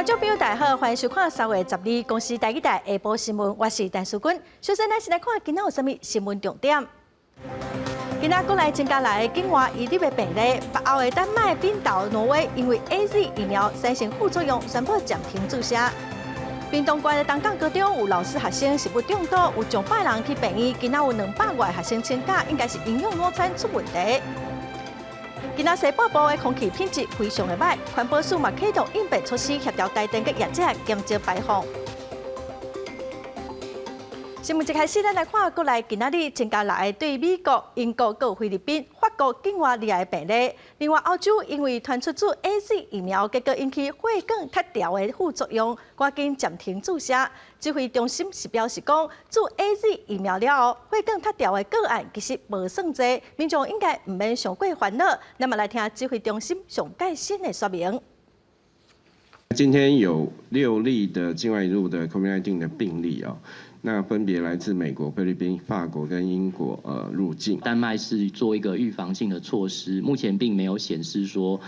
眾朋友大家好，歡迎收看3月12公視台語台下晡新聞，我是陳淑君。首先，咱先來看今仔有啥物新聞重點。今仔國內增加六个境外移入的病例，北歐的丹麥、冰島、挪威因為 AZ 疫苗產生副作用，宣布暫停注射。屏東縣的東港高中有老師學生食物中毒，有上百人去病院，今仔有200外學生請假，應該是營養午餐出問題。今仔西半部的空氣品質非常的䆀，環保署嘛啟動應變措施，協調台電佮業者減少排放。新聞一開始，咱來看國內今仔日增加六个對美國、英國、佮菲律賓、法國境外入來的病例。另外，歐洲因為傳出注 AZ 疫苗，結果引起血管脫掉的副作用，趕緊暫停注射。指揮中心是表示講，注 AZ 疫苗了後，血管脫掉的個案其實無算濟，民眾應該毋免傷過煩惱。咱嘛來聽指揮中心上蓋新的說明。今天有六例的境外移入的 COVID-19 的病例啊。那分別來自美國、菲律賓、法國跟英國，入境。丹麥是做一個預防性的措施，目前並沒有顯示說，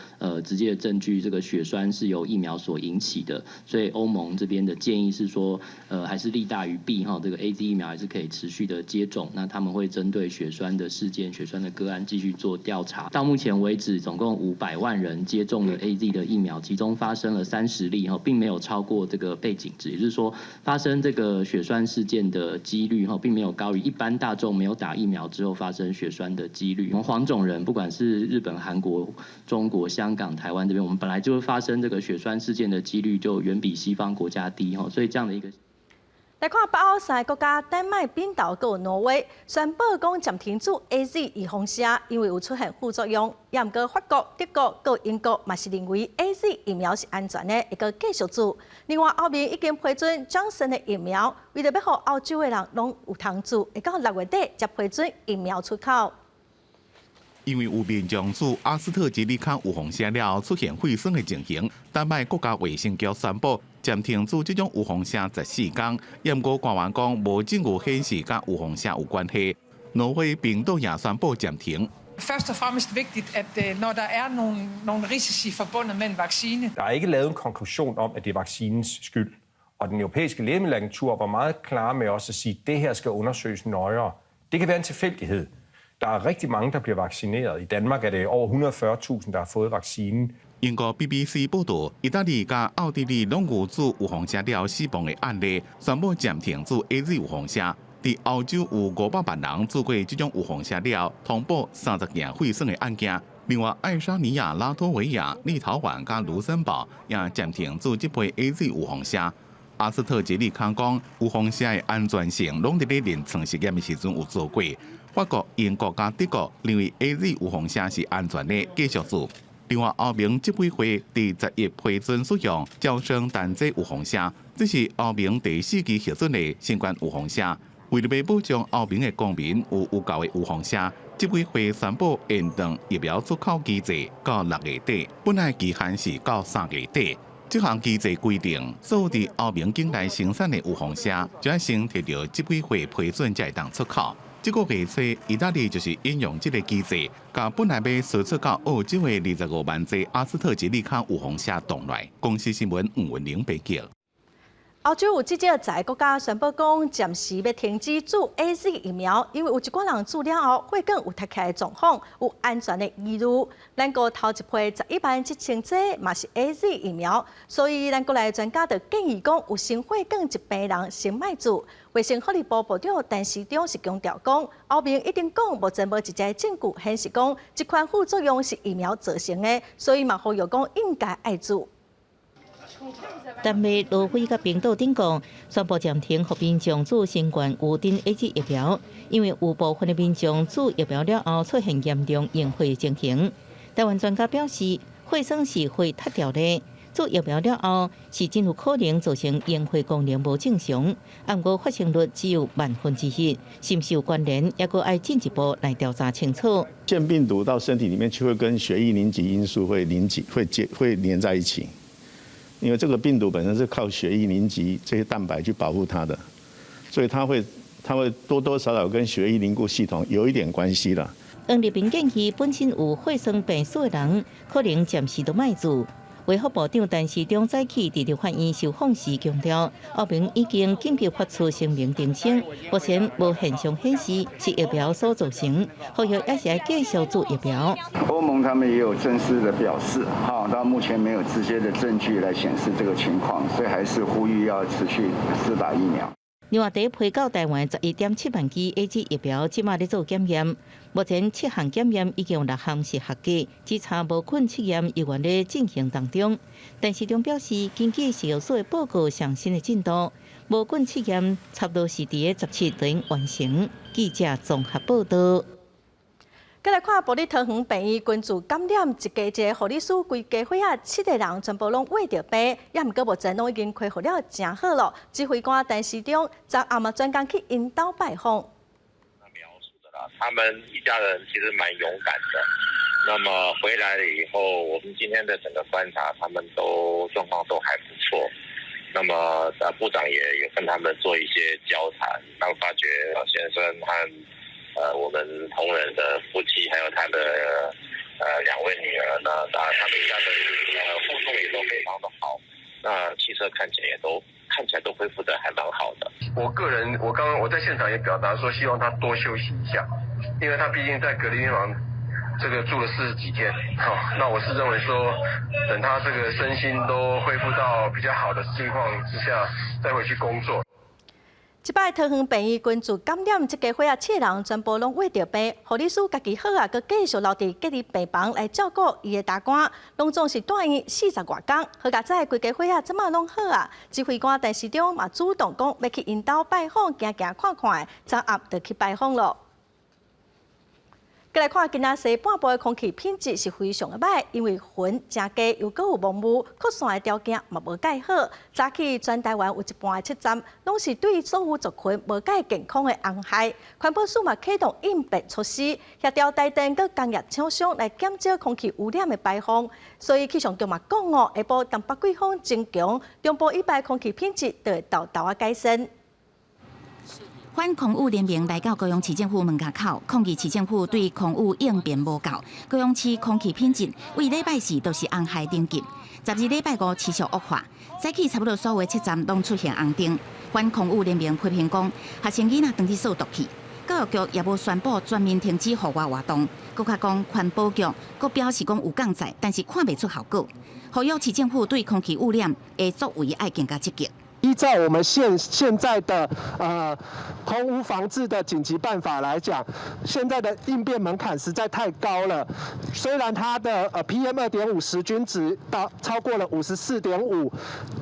直接的證據這個血栓是由疫苗所引起的，所以歐盟這邊的建議是說，還是利大於弊哈，這個 AZ 疫苗還是可以持續的接種。那他們會針對血栓的事件、血栓的個案繼續做調查。到目前為止，總共500萬人接種了 AZ 的疫苗，其中發生了30例哈，並沒有超過這個背景值，也就是說發生這個血栓事件的幾率哈，並沒有高於一般大眾沒有打疫苗之後發生血栓的幾率。我們黃種人，不管是日本、韓國、中國、香港、台灣這邊，我們本來就會發生這個血栓事件的幾率就遠比西方國家低哈，所以這樣的一個。來看北歐三个國家，丹麥、冰島閣挪威宣布講暫停注 AZ 預防射，因為有出現副作用。也毋過法國、德國閣英國嘛是認為 AZ 疫苗是安全的，會閣繼續注。另外，歐盟已經批准強生的疫苗，為著欲予歐洲的人攏有通注，會到6月底才批准疫苗出口。因為有民眾注阿斯特捷利康預防射了後出現血栓的情形，丹麥國家衛生局宣布暫停注這種預防射14天。毋過官員講無證據顯示佮預防射有關係。挪威、冰島也宣布暫停。 Først og fremmest vigtigt, at når der er nogle risici forbundet med en vaccine. Der er ikke lavet en konklusion om, at det er vaccinens skyld. Og den europæiske lægemiddelagentur var meget klar med også at sige, at det her skal undersøges nøjere. Det kan være en tilfældighed. Der er rigtig mange, der bliver vaccineret. I Danmark er det over 140.000, der har fået vaccinen. 英國 BBC 報道，意大利佮奧地利攏有注預防射了死亡的案例，宣布暫停注 AZ 預防射。佇歐洲有500萬人注過這種預防射了，通報30件血栓的案件。另外，愛沙尼亞、拉脫維亞、立陶宛佮盧森堡也暫停注這批 AZ 預防射。阿斯特捷利康講，預防射的安全性攏佇咧臨床實驗的時陣有做過。法國、英國佮德國認為 AZ 預防射是安全的，繼續注。另外，歐盟執委會佇11批准使用嬌生單劑預防射，這是歐盟第四支核准的新冠預防射。為著欲保障歐盟的公民有有效的預防射，執委會宣布延長疫苗出口機制到6月底，本來期限是到3月底。這項機制規定，所有佇歐盟境內生產的預防射，就愛先提著執委會批准才會當出口。這個月初，意大利就是引用這個機制，共本來欲輸出到澳洲的25萬劑阿斯特捷利康預防射擋來。公視新聞吳文玲報道。歐洲有至少十个國家宣布講，暫時欲停止注 AZ 疫苗，因為有一寡人注了後，血管有脫起來的狀況，有安全的疑慮。咱國頭一批11萬7千劑嘛是 AZ 疫苗，所以咱國內專家就建議講，有心血管疾病的人先莫注。衛生福利部部長陳時中是強調講，歐盟已經講目前無一個證據顯示講這款副作用是疫苗造成的，所以嘛呼籲講應該愛注。丹麥、挪威佮冰島等國宣布暫停予民眾注新冠烏丁 AZ 疫苗，因為有部分的民眾注疫苗了後出現嚴重凝血情形。台灣專家表示，血栓是會脫掉的，注疫苗了後是真有可能造成凝血功能無正常，毋過發生率只有萬分之一，是毋是有關聯，猶閣愛進一步來調查清楚。腺病毒到身體裡面，就會跟血液凝集因素會凝集、會結、會連在一起。因為這個病毒本身是靠血液凝集這些蛋白去保護它的，所以它會多多少少跟血液凝固系統有一點關係啦。黃立平建議，本身有血栓病史的人，可能暫時都莫注。衛福部長陳時中早起佇立法院受訪時強調，歐盟已經緊急發出聲明澄清，目前無現象顯示是疫苗所造成，呼籲猶是愛繼續注疫苗。歐盟他們也有正式的表示，哈，到目前沒有直接的證據來顯示這個情況，所以還是呼籲要持續施打疫苗。另外，佇批到台灣11.7萬劑 AZ 疫苗，這馬咧做檢驗。目前七項檢驗已經有六項是合格，只差無菌測驗猶原咧進行當中。陳時中表示，根據食藥署的報告上新的進度，無菌測驗差不多是佇個17就完成。記者綜合報道。閣來看埔里桃園病院群聚感染，一家一个護理師，規家伙仔七个人全部攏秽著病，猶毋過目前攏已經恢復了誠好囉。指揮官陳時中昨暗嘛專工去𪜶兜拜訪。描述的啦，他們一家人其實蠻勇敢的。那麼回來了以後，我們今天的整個觀察，他們都狀況都還不錯。那麼部長也有跟他們做一些交談，然後發覺老先生和我們同仁的夫妻，還有他的兩位女兒呢，啊，他們一家的互動也都非常的好。那氣色看起來都恢復得還蠻好的。我個人，我剛剛我在現場也表達說，希望他多休息一下，因為他畢竟在隔離病房這個住了40幾天。好，那我是認為說，等他這個身心都恢復到比較好的境況之下，再回去工作。這擺桃園病院群聚感染，這家伙仔七个人全部攏秽著病，護理師家己好啊，閣繼續留佇隔離病房來照顧伊的大官，攏總是蹛院40外工。好佳哉，規家伙仔這馬攏好啊！指揮官陳時中嘛主動講欲去𪜶兜拜訪，行行看看，昨暗就去拜訪囉。閣來看今仔西半部的空氣品質是非常的䆀，因為雲誠低，又閣有濃霧，擴散的條件嘛無蓋好。早起全台灣有一半的測站，攏是對所有族群無蓋健康的危害。環保署嘛啟動應變措施，協調台電佮工業廠商來減少空氣污染的排放。所以氣象局嘛講哦，下晡東北季風增強，中部以北空氣品質就會沓沓仔改善。反空污聯盟來到高雄市政府門口，抗議市政府對空污應變無夠。高雄市空氣品質對禮拜四都是紅害等級，12禮拜五持續惡化，早起差不多所有測站攏出現紅燈。反空污聯盟批評講，學生囡仔轉去掃毒氣，教育局也無宣布全面停止戶外活動。閣較講環保局閣表示講有降載，但是看袂出效果。呼籲市政府對空氣污染的作為愛更加積極。依照我們現在的空污防治的緊急辦法來講，現在的應變門檻實在太高了。雖然它的PM 2.5時均值到超過了54.5，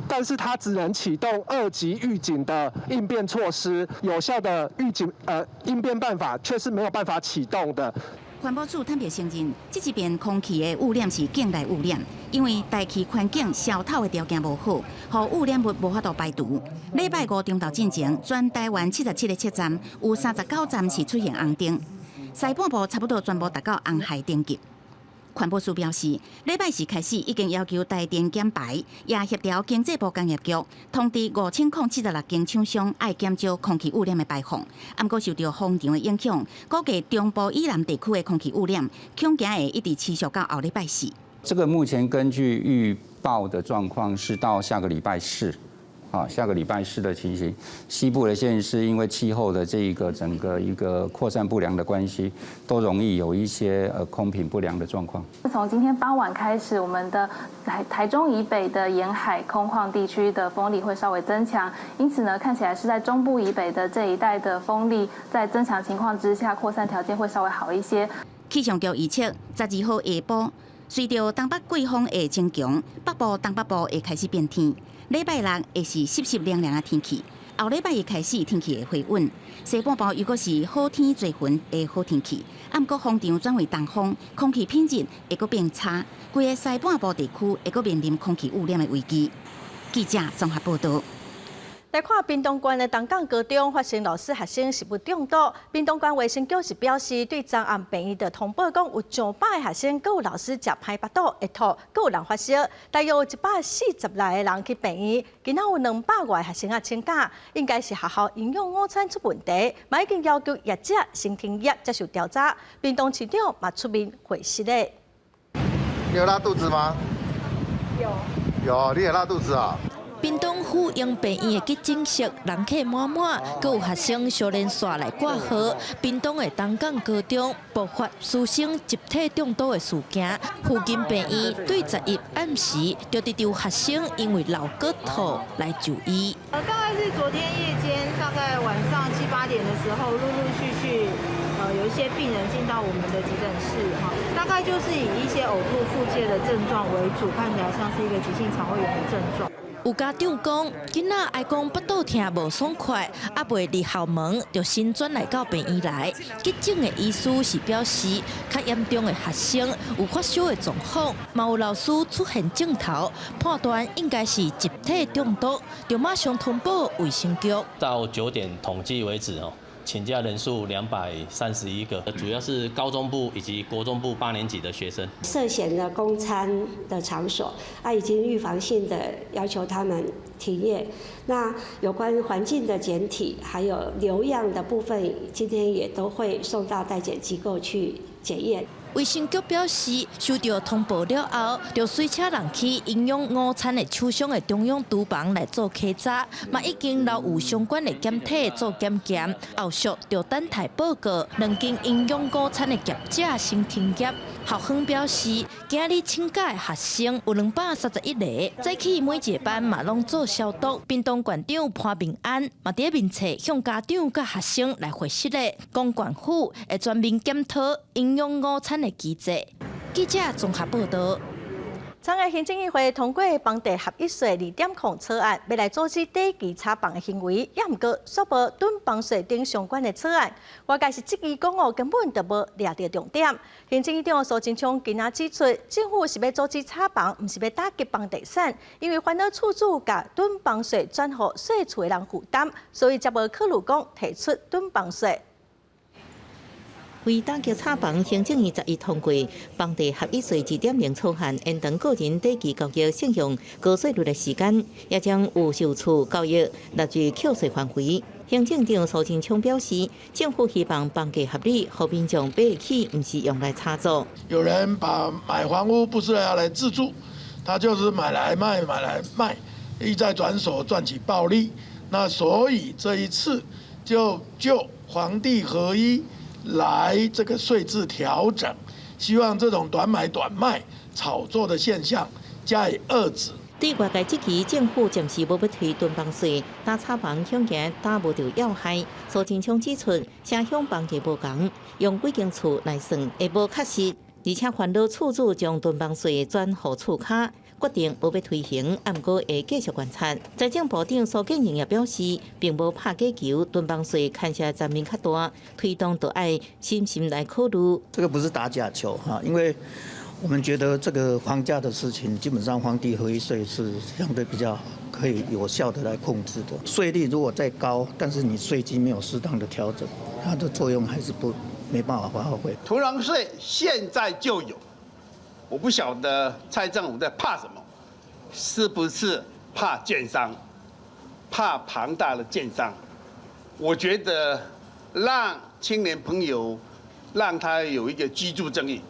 但是它只能啟動二級預警的應變措施，有效的預警應變辦法卻是沒有辦法啟動的。環保署坦白承認，這一遍空氣的污染是境內污染，因為大氣環境消透的條件無好，予污染物無法度排除。禮拜五中晝進前，全台灣77個測站有39站是出現紅燈，西半部差不多全部達到紅害等級。環保署表示，禮拜四開始已經要求台電減排，也協調經濟部工業局通知5076間廠商愛減少空氣污染的排放。毋過受著風場的影響，估計中部以南地區的空氣污染恐驚會一直持續到後禮拜四。這個目前根據預報的狀況是到下個禮拜四。啊，下個禮拜四的情形，西部的縣市因為氣候的這一個整個一個擴散不良的關係，都容易有一些空品不良的狀況。從今天傍晚開始，我們的台中以北的沿海空曠地區的風力會稍微增強，因此呢，看起來是在中部以北的這一帶的風力在增強情況之下，擴散條件會稍微好一些。氣象局預測，12號下晡，隨著東北季風會增強，北部、東北部會開始變天。禮拜六會是濕濕涼涼的天氣，後禮拜一開始天氣會回穩。西半部又閣是好天濟雲的好天氣，毋過風場轉為東風，空氣品質會閣變差，規个西半部地區會閣面臨空氣污染的危機。記者綜合報道。來看屏東縣的東港高中發生老師學生食物中毒，屏東縣衛生局是表示，對昨暗病院的通報講，有上百个學生，閣有老師食歹腹肚會吐，閣有人發燒，大約有146個人去病院，今仔有200外個學生仔請假，應該是學校營養午餐出問題，嘛已經要求業者先停業接受調查。屏東市長嘛出面回實咧。你有拉肚子嗎？有。有，你會拉肚子啊？屏東府榮病院的急診室人客滿滿，閣有學生相連紲來掛號。屏東的東港高中爆發師生集體中毒的事件，附近病院對11暗時就佇有學生因為老骨吐來就醫。大概是昨天夜間，大概晚上七八點的時候，陸陸續續，有一些病人進到我們的急診室，哈，大概就是以一些嘔吐、腹瀉的症狀為主，看起來像是一個急性腸胃炎的症狀。有家長講，囡仔哀講腹肚疼無爽快，猶未入校門就先轉來到病院來。急診的醫師是表示，較嚴重的學生有發燒的狀況，嘛有老師出現症頭，判斷應該是集體中毒，就馬上通報衛生局。到9點統計為止哦，請假人數231個，主要是高中部以及國中部八年級的學生。涉嫌的供餐的場所，啊，已經預防性的要求他們停業。那有關環境的檢體，還有留樣的部分，今天也都會送到代檢機構去檢驗。衛生局表示，收到通報了後，就隨車人去營養午餐的廠商的中央廚房來做稽查，嘛已經留有相關的檢體做檢驗，後續就等待報告。兩間營養午餐的業者先停業。校方表示，今日請假的學生有231個，早起每一個班嘛攏做消毒。屏東縣長潘孟安嘛佇面冊向家長佮學生來回釋咧，講縣府會全面檢討營養午餐的機制。記者綜合報導。昨昏行政院會通過房地合一稅2.0草案，欲來阻止短期炒房的行為，也毋過煞無囤房稅等相關的草案。外界是質疑講哦，根本就無掠著重點。行政院長蘇貞昌今仔指出，政府是欲阻止炒房，毋是欲打擊房地產，因為煩惱厝主共囤房稅轉予稅厝的人負擔，所以才無考慮講提出囤房稅。為打擊炒房，行政院11通過房地合一稅2.0草案，延長個人短期交易適用高稅率的時間，也將預售厝交易納入扣稅範圍。行政長蘇貞昌表示，政府希望房價合理，予民眾買得起，毋是用來炒作。有人把買房屋不是要來自住，他就是買來賣，買來賣，一再轉手賺取暴利。那所以這一次就房地合一來這個稅制調整，希望這種短買短賣炒作的現象加以遏止。對外界質疑政府暫時無欲推囤房稅，打炒房恐驚打無著要害。蘇貞昌指出，城鄉房價無仝，用幾間厝來算會無確實，而且煩惱厝主將囤房稅轉予厝跤，決定無欲推行，毋過會繼續觀察。財政部長蘇建榮也表示，並無拍假球，囤房稅牽涉層面較大，推動都愛審慎來考慮。這個不是打假球哈，因為我們覺得這個房價的事情，基本上房地合一稅是相對比較可以有效的來控制的。稅率如果再高，但是你稅基沒有適當的調整，它的作用還是不沒辦法發揮。囤房稅現在就有，我不曉得蔡政府在怕什麼，是不是怕建商，怕龐大的建商？我覺得讓青年朋友，讓他有一個居住正義，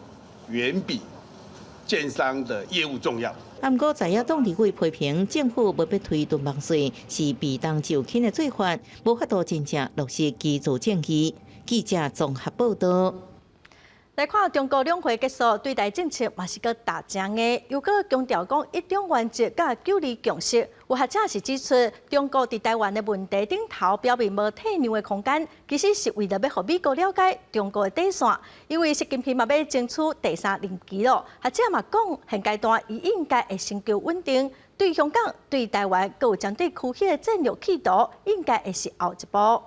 遠比建商的業務重要。毋過在野黨立委批評政府無欲推囤房稅是避重就輕的做法，無法度真正落實居住正義。記者綜合報導。來看中國兩會結束，對台政策嘛是閣打正的，又閣強調講一中原則佮九二共識。有學者是指出，中國佇台灣的問題頂頭表明無退讓的空間，其實是為了欲予美國了解中國的底線。因為習近平嘛欲爭取第三任期咯，學者嘛講，現階段伊應該會尋求穩定，對香港、對台灣閣有針對區域的戰略企圖，應該會是後一步。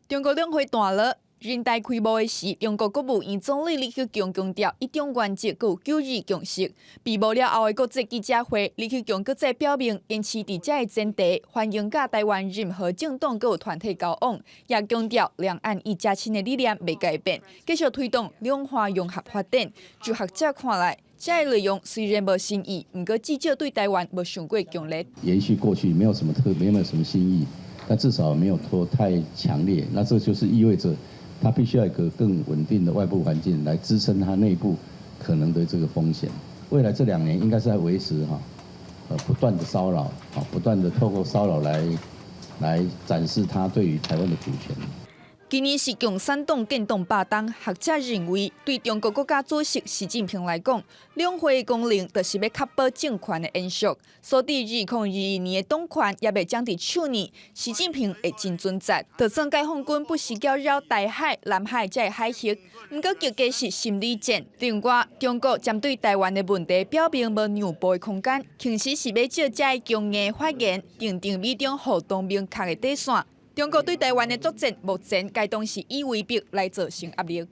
中國兩會大了。人大開幕的時，中國國務院總理李克強強調一中原則閣有九二共識。閉幕了後的國際記者會，李克強閣再表明堅持佇這个前提，歡迎佮台灣任何政黨閣有團體交往，也強調兩岸一家親的理念袂改變，繼續推動兩岸融合發展。就學者看來，這个內容雖然無新意，毋過至少對台灣無傷過強烈。延續過去沒有什麼特，沒有什麼新意，但至少沒有說太強烈。那這就是意味着，它必須要一個更穩定的外部環境來支撐它內部可能的這個風險。未來這2年應該是在維持哈，不斷的騷擾，啊，不斷的透過騷擾來展示他對於台灣的主權。今年是共產黨建黨百冬，學者認為，對中國國家主席習近平來講，兩會功能就是欲確保政權的延續。所以2021年的黨權猶未掌佇手呢，習近平會真準責。就算解放軍不時攪擾台海、南海這个海域，毋過更加是心理戰。另外，中國針對台灣的問題表明無讓步的空間，其實是欲藉這个強硬發言，訂定美中互動明確的底線。中國對台灣的作戰，目前該當是以威逼來造成壓力。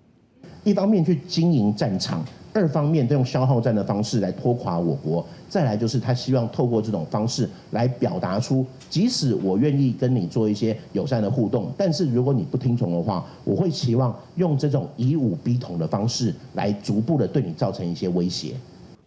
一方面去經營戰場，二方面用消耗戰的方式來拖垮我國，再來就是他希望透過這種方式來表達出，即使我願意跟你做一些友善的互動，但是如果你不聽從的話，我會期望用這種以武逼統的方式來逐步的對你造成一些威脅。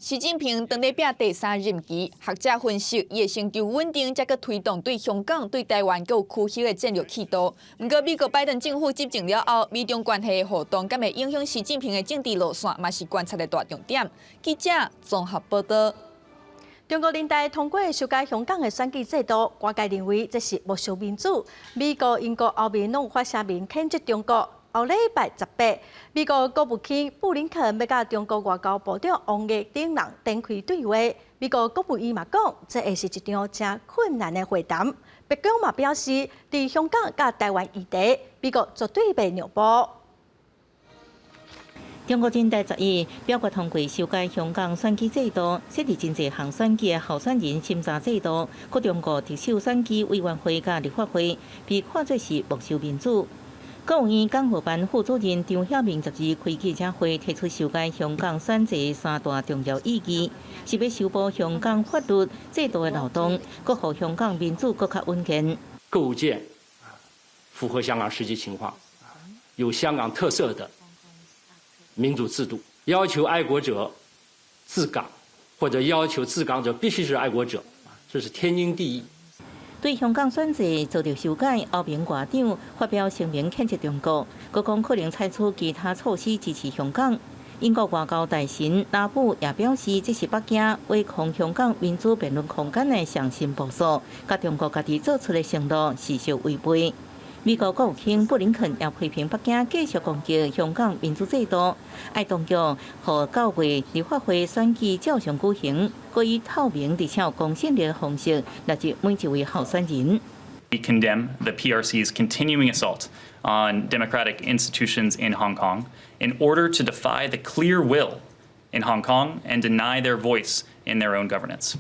習近平當咧拚第三任期，學者分析，伊會尋求穩定，才閣推動對香港、對台灣閣有區域的戰略企圖。毋過，美國拜登政府執政了後，美中關係的互動，敢會影響習近平的政治路線，嘛是觀察的大重點。記者綜合報道。中國人大通過修改香港的選舉制度，外界認為這是抹殺民主。美國、英國、歐盟攏發聲明譴責中國。後禮拜18，美國國務卿布林肯欲佮中國外交部長王毅等人展開對話。美國國務院嘛講，這會是一場誠困難的會談。白宮嘛表示，佇香港佮台灣議題，美國絕對袂讓步。中國人大11表決通過修改香港選舉制度，設置真濟項選舉的候選人審查制度，閣中國特首選舉委員會佮立法會被看作是沒收民主。國務院港澳辦副主任張曉明12開記者會，提出修改香港選制三大重要意義，是欲修補香港法律制度的漏洞，閣予香港民主閣較穩健。構建符合香港實際情況、有香港特色的民主制度，要求愛國者治港，或者要求治港者必須是愛國者，這是天經地義。對香港選制做著修改，歐盟外長發表聲明譴責中國，閣講可能採取其他措施支持香港。英國外交大臣拉布也表示，這是北京違抗香港民主辯論空間的上新部署，佮中國家己做出的承諾事實違背。美國國務卿布林肯也批評北京繼續攻擊香港民主制度，愛當局予9月立法會選舉照常舉行，閣以透明而且有公信力的方式列入每一位候選人。 We condemn the PRC's continuing assault on democratic institutions in Hong Kong in order to defy the clear will in Hong Kong and deny their voice in their own governance.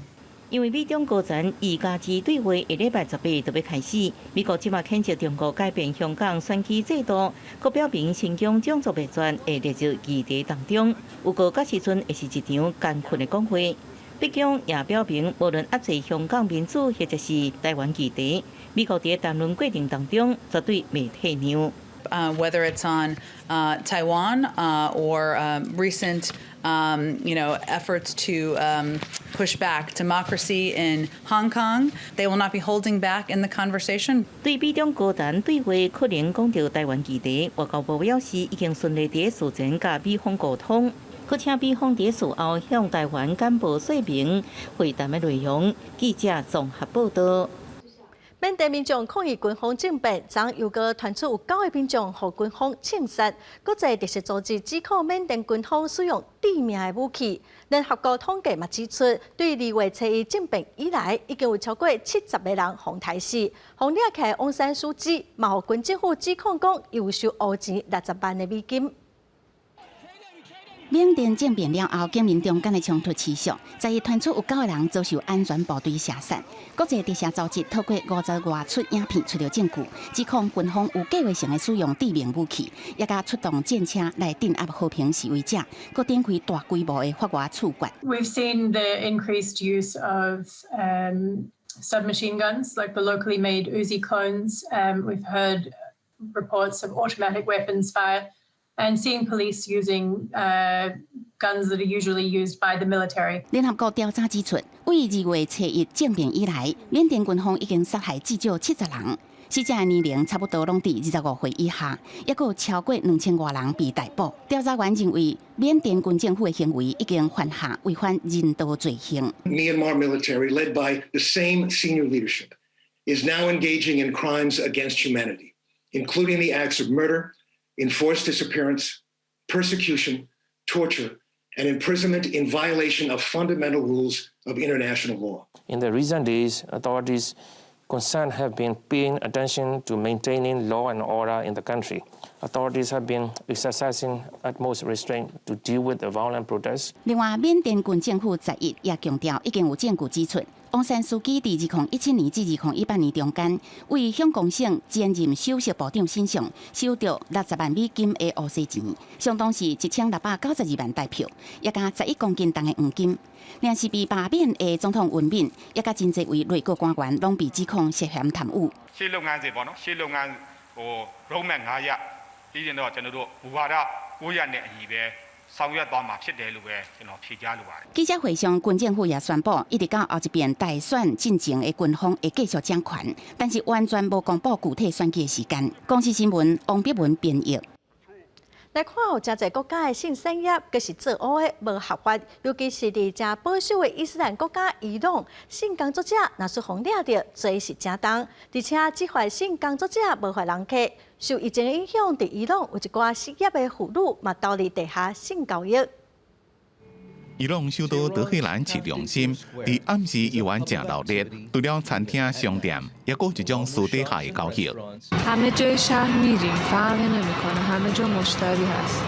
因為美中高層2+2對話下禮拜18就欲開始，美國這馬譴責中國改變香港選舉制度，閣表明新疆種族滅絕會列入議題當中。預告到時陣會是一場艱困的講話。北京也表明，無論壓制香港民主或者是台灣議題，美國佇談論過程當中絕對袂退讓。 Whether it's on Taiwan or recent efforts to push back democracy in Hong Kong, they will not be holding back in the conversation. 對美中高層對話可能講著台灣議題，外交部表示已經順利佇事前佮美方溝通，閣請美方佇事後向台灣簡報說明會談的內容。記者綜合報道。緬甸民眾抗議軍方政變，昨又閣傳出有九个民眾予軍方槍殺。國際特赦組織指控緬甸軍方使用致命的武器。聯合國統計嘛指出，對2月初1政變以來，已經有超過70個人予刣死。予掠起來翁山蘇姬嘛予軍政府指控講，有收烏錢60萬的美金。緬甸政變了後，警民中間的衝突持續，11傳出有九個人遭受安全部隊射殺。國際特赦組織透過50外出影片出著證據，指控軍方有計劃性的使用致命武器，也共出動戰車來鎮壓和平示威者，閣展開大規模的法外處決。 We've seen the increased use of submachine guns, like the locally made Uzi clones. We've heard reports of automatic weapons fire and seeing police using Guns that are usually used by the military. 聯合國調查指出，對2月初1政變以來，緬甸軍方已經殺害至少70人，死者的年齡差不多攏佇25歲以下，抑閣有超過2000外人被逮捕。調查員認為，緬甸軍政府的行為已經犯下違反人道罪行。 Myanmar military, led by the same senior leadership, is now engaging in crimes against humanity, including the acts of murder, enforced disappearance, persecution, torture, and imprisonment in violation of fundamental rules of international law. In the recent days, authorities concerned have been paying attention to maintaining law and order in the country. Authorities have been exercising utmost restraint to deal with the violent protests. 另外，緬甸軍政府11也強調，已經有證據指出，翁山蘇姬佇2017年至2018年中間，為向公省前任首席部長身上收著60萬美金的烏西錢，相當是1692萬台票，也佮11公斤重的黃金。若是被罷免的總統文敏，也佮真濟位內閣官員，攏被指控涉嫌貪污。 ရှေ့လုပ်ငန်းစဉ်ပေါ့နော်ရှေ့လုပ်ငန်းဟို roadmap 9ရပ်ပြီးရင်တော့ကျွန်တော်တို့မူဝါဒ9ရပ်နဲ့အညီပဲဆောင်ရွက်သွားမှာဖြစ်တယ်လို့ပဲကျွန်တော်ဖြေကြားလိုပါတယ် 記者會上，軍政府也宣布，一直到後一遍大選進前的軍方會繼續掌權，但是完全無公布具體選舉的時間。公視新聞王碧文編譯。來看有誠濟國家的性產業，閣是做烏的無合法，尤其是佇誠保守的伊斯蘭國家伊朗，性工作者若是予掠著，罪是誠重，而且執法性工作者無法人客。受疫情影響，佇伊朗有一寡失業的婦女嘛投入地下性交易。伊朗首都德黑蘭市中心，佇暗時猶原誠鬧熱，除了餐廳、商店，抑閣有一種私底下的交易。 همه جای شهر میریم فرقی نمیکنه همه جا مشتری هست.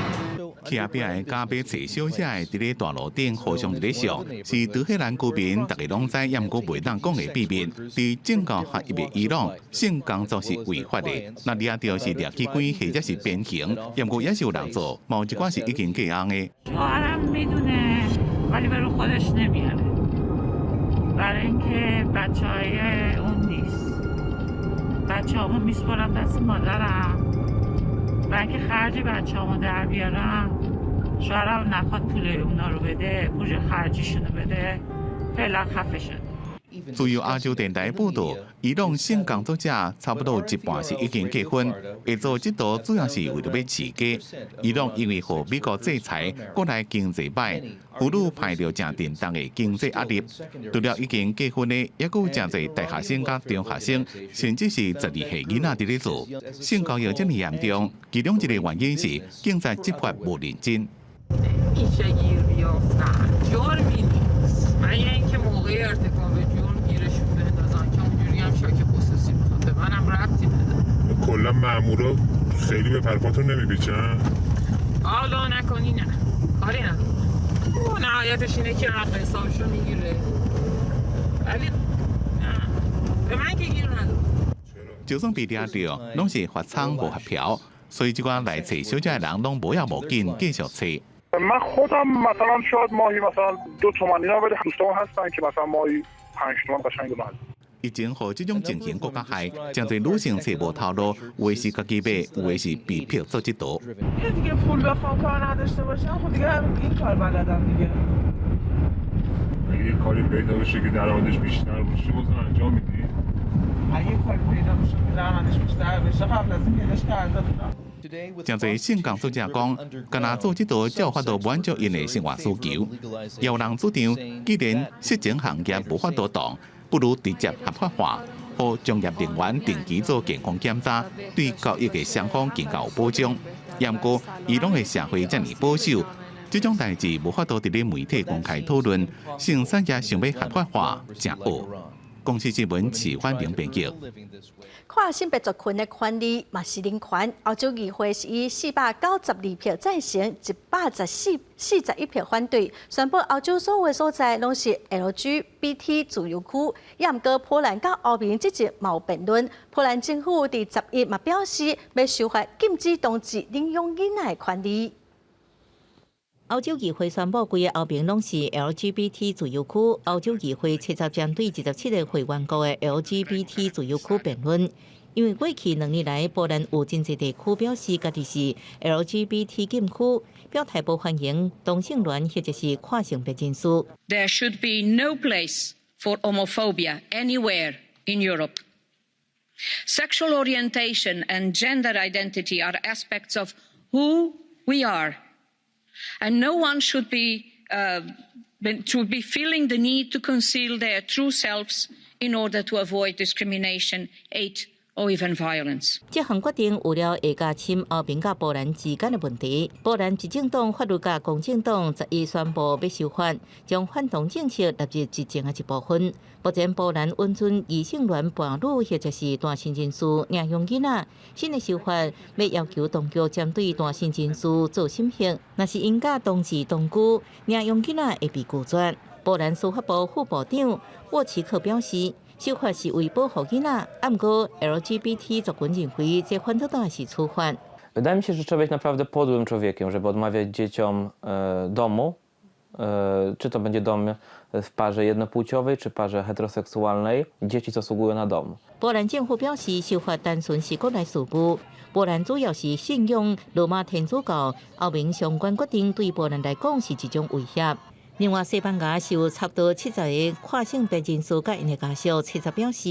去後壁的咖啡找小姐的佇咧大路頂互相佇咧笑，是德黑蘭居民逐家攏知，也毋過袂當講的秘密。佇政教合一的伊朗，性工作是違法的，若掠著是掠去關或者是鞭刑，也毋過也是有人做，嘛有一寡是已經嫁翁的。 شوهرم میدونه ولی به رو خودش نمیاره برای اینکه بچه های اون نیست بچه هامو میسپرم دست مادرم برای اینکه خرج بچه هامو در بیارم شوهرم نخواد پول اونا رو بده پول خرجیشونو بده فعلا خفه شد. 自由亞洲電台報導，伊朗性工作者差不多有一半是已經結婚，會做這道主要是為著欲飼家。伊朗因為予美國制裁，國內經濟歹，婦女排著誠沉重的經濟壓力。除了已經結婚的，抑閣有誠濟大學生佮中學生，甚至是12歲囡仔佇咧做性交易這麼嚴重。其中一個原因是警察執法無認真。 میشه گیر بیافتن جرمی نیست مگه اینکه موقع ارتکاب جرم گیرشون بندازن که اونجوری هم شاک خصوصی میخواد به منم ربطی نداره. کلا مامورا خیلی به پرپاتون نمیپیچن؟ حالا نکنی نه کاری نداره او نهایتش اینه که حق حسابشو میگیره ولی نه به من که گیر نداره. 就算被掠著，攏是罰倉無發票，所以這寡來揣小姐的人攏無要無緊繼續揣。 من خودم مثلا شاید ماهی مثلا 2 تومن اینا ولی دوستان هستن که مثلا ماهی 5 تومن قشنگ به 疫情予這種情形閣較害，誠濟女性揣無頭路，有的是家己買，有的是被迫做這道。 دیگه پول بخوام کار نداشته باشم خب دیگه این کار بلدم دیگه. اگه یه کاری پیدا بشه که درآمدش بیشتر باشه بازم انجام میدی؟ اگه کاری پیدا بشه که درآمدش بیشتر بشه قبل از این پیداش کرده بودم. 誠濟性工作者講，干焦做這道才有法度滿足𪜶的生活需求。也有人主張，既然色情行業無法度擋，不如直接合法化，予從業人員定期做健康檢查，對交易的雙方更較有保障。毋過，伊朗的社會遮爾保守，這種代誌無法度佇咧媒體公開討論，性產業想欲合法化，誠僫。公視新聞齊歡明編輯。跨性別族群的權利嘛是人權。歐洲議會是以492票贊成，141票反對，宣布歐洲所有所在攏是 LGBT 自由區。也毋過波蘭佮歐盟之間嘛有辯論。波蘭政府佇11嘛表示，欲修法禁止同志領養囡仔的權利。歐洲議會宣布，規個歐盟攏是 LGBT 自由區。歐洲議會70針對27個會員國的 LGBT 自由區辯論，因為過去兩年來，波蘭有真濟地區表示家己是 LGBT 禁區，表態無歡迎同性戀或者是跨性別人士。 There should be no place for homophobia anywhere in Europe. Sexual orientation and gender identity are aspects of who we are, and no one should be feeling the need to conceal their true selves in order to avoid discrimination, hate or even violence. 這項決定有了會加深歐盟佮波蘭之間的問題。波蘭執政黨法律佮公正黨11宣布欲修法，將反同政策納入執政的一部分。目前波蘭允准異性戀伴侶或者是單身人士領養囡仔。新的修法欲要求當局針對單身人士做審核，若是𪜶佮同志同居，領養囡仔會被拒絕。波蘭司法部副部長沃奇克表示，修法是為保護囡仔，毋過 LGBT 族群認為這反倒當是處罰。 Wydaje mi się, że trzeba być naprawdę podłym człowiekiem, żeby odmawiać dzieciom domu, czy to będzie dom w parze jednopłciowej, czy parze heteroseksualnej. Dzieci zasługują na dom. 波蘭政府表示，修法單純是國內事務。波蘭主要是信仰羅馬天主教，歐盟相關決定對波蘭來講是一種威脅。另外，西班牙是有差不多70個跨性別人士佮𪜶的家屬，70表示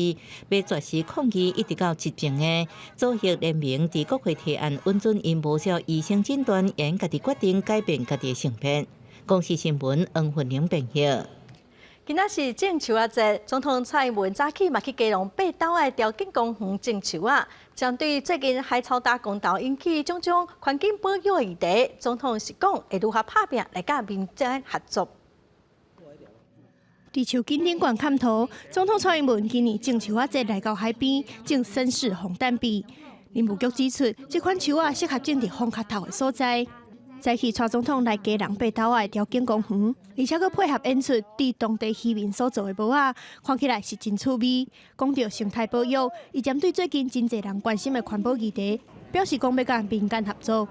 欲絕食抗議，一直到執政的左翼聯盟佇國會提案，允准𪜶無照醫生診斷，會家己決定改變家己的性別。公視新聞黃雲玲編譯。今仔是種樹仔節，總統蔡英文早起嘛去基隆八斗仔的潮境公園種樹仔。針對最近海草礁公投引起種種環境保育的議題，總統是講會如何拍拚來佮民間合作。佇樹根頂懸砍塗，總統蔡英文今年種樹仔節來到海邊種紳士紅蛋白。林務局指出，這款樹仔適合種佇風較透的所在。早起蔡總統來基隆八斗仔的潮境公園，而且閣配合演出佇當地漁民所做的帽仔，看起來是真趣味。講著生態保育，伊針對最近真濟人關心的環保議題，表示講欲佮民間合作。